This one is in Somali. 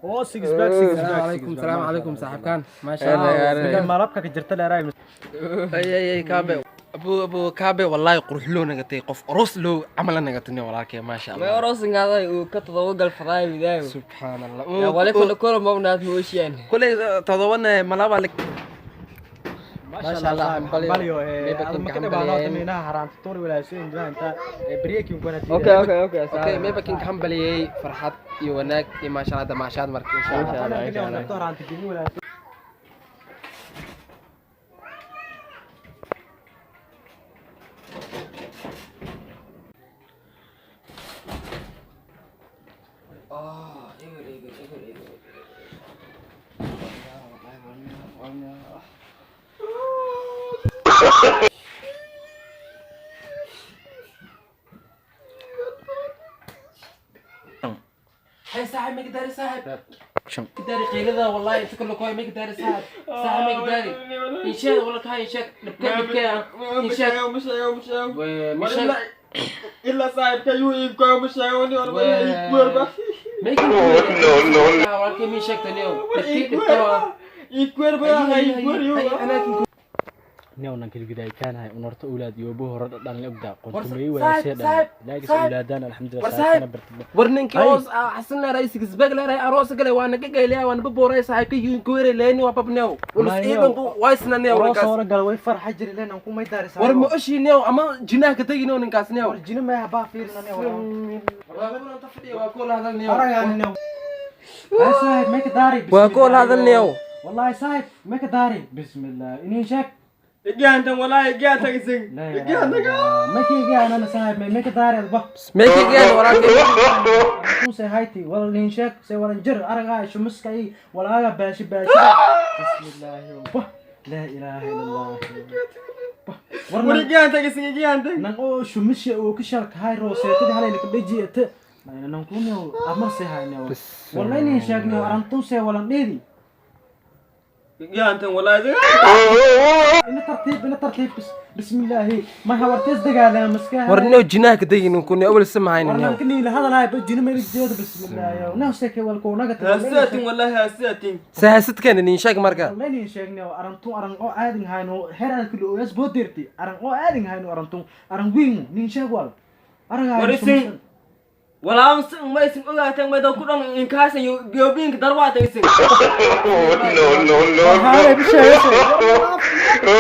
Oo six pack, six pack. Salaamu calaykum, salaamu calaykum, saaxiibkaan, maasha Eena, Allah. eena. Malabka ka jirta dheeraay. Ay ay ay, kaabe, abu abu kaabe, wallahi qurux loo nagatay, qof aroos loo camal nagatay, walaalkay, maasha May Allah. Orosingaaday uu ka todoba gal fadaay midaayo. Subxaan Allah. Ya wali kula kula mawnaad mooshiyan. Kulay todobana malaba. Maasha Allah, hambalyo. Adama ka dhibaado minaha haraanta tuur walaasooyin duhaanta breaking kuna. Okay. Okay, mayba kin hambaliyey farxad iyo wanaag iyo maasha Allah, damaashaad marka, insha Allah. Insha Allah, insha Allah. Haraanta gemi walaasooyin. Oh, eber eber eber eber. Hay saaxib, ma gadaari saaxib, gadaari qaylada, wallahi inta kale koy ma gadaari saaxib, saaxib ma gadaari, inshaad wala ka inshaad dhibka dhibka inshaad. Mishaad. Ilaa saaxiibka yuu iibkayo ma sheego ni orba iibkuwerba. No, no, no, walaalkay, mi sheegtaniyo dhibki dhibka. Iibkuwerba iibkuweryo. Newnan kilgiday kaanahay unorta ulaad iyo ubu hore dhalin ogda qontumay saaxib, walaashay dhalin saaxib, laagis saaxib. ulaadaan alxamdulillah. War saaxibkana saaxib. bartay. War ninkii Hay. oos xasan leeray six pack leeray aroos galay, waa naga gaylaya, waa naba booray saaxiibka yiin ku weeray leeni waa babnew walus. Maayo. Ciidan waysna neew Waroo ninkaas. soo gal way farxa jiri leen aan ku may daaris. War ma oshii neew ama jinaha ka tagi neew ninkaas neew. War jina may habaa fiirina neew. Waa kula hadal neew. Aragaan neew. Hay saaxib, may ka daari. Waa kula hadal neew. Wallahi saaxib, may ka daari, bismillah inii sheeg. Igaantan walaahi igaantan isin. La ilaha illallah. Ma kayga ana saaxib, may ka daari adba. Meekigeen walaalkay. Kuse hayti wala nin sheeg se walan jir aragaa shumiska i walaaga baashi baashi, bismillaahi, wah, laa ilaaha illa Allah. War Warna igaantan isin igaantan. Nan oo shumisha oo ka sharkahay rooseetadii halay ka dhajiyata nan kunyo amar se hayno wala nin sheegno arantu se walan dheedi. Igaantan walaahi. Ina tartiib, ina tartiib, bismillaahi, ma hawartees dagaalama maskaha. War neew jinaha ka tagi ninku neew awal samahayna warnan neew. kaniila hadalhay ba jina meel jeeda, bismillaahi, nafsaka walkuunaga. Haasatin walaahi haasatin. Sahaasadkeena nin sheeg marka. Wallahi sheegnay arantu aran oo aadin hayno heer aad kulli ogaas boodirti aran oo aadin hayno arantu aran wiin nin sheeg wal aragaa. War isin. Walaa ma isin ogaatan ma ku dhan inkaasan yoobinka darwaatan isin. No, no, no, Waxaa no.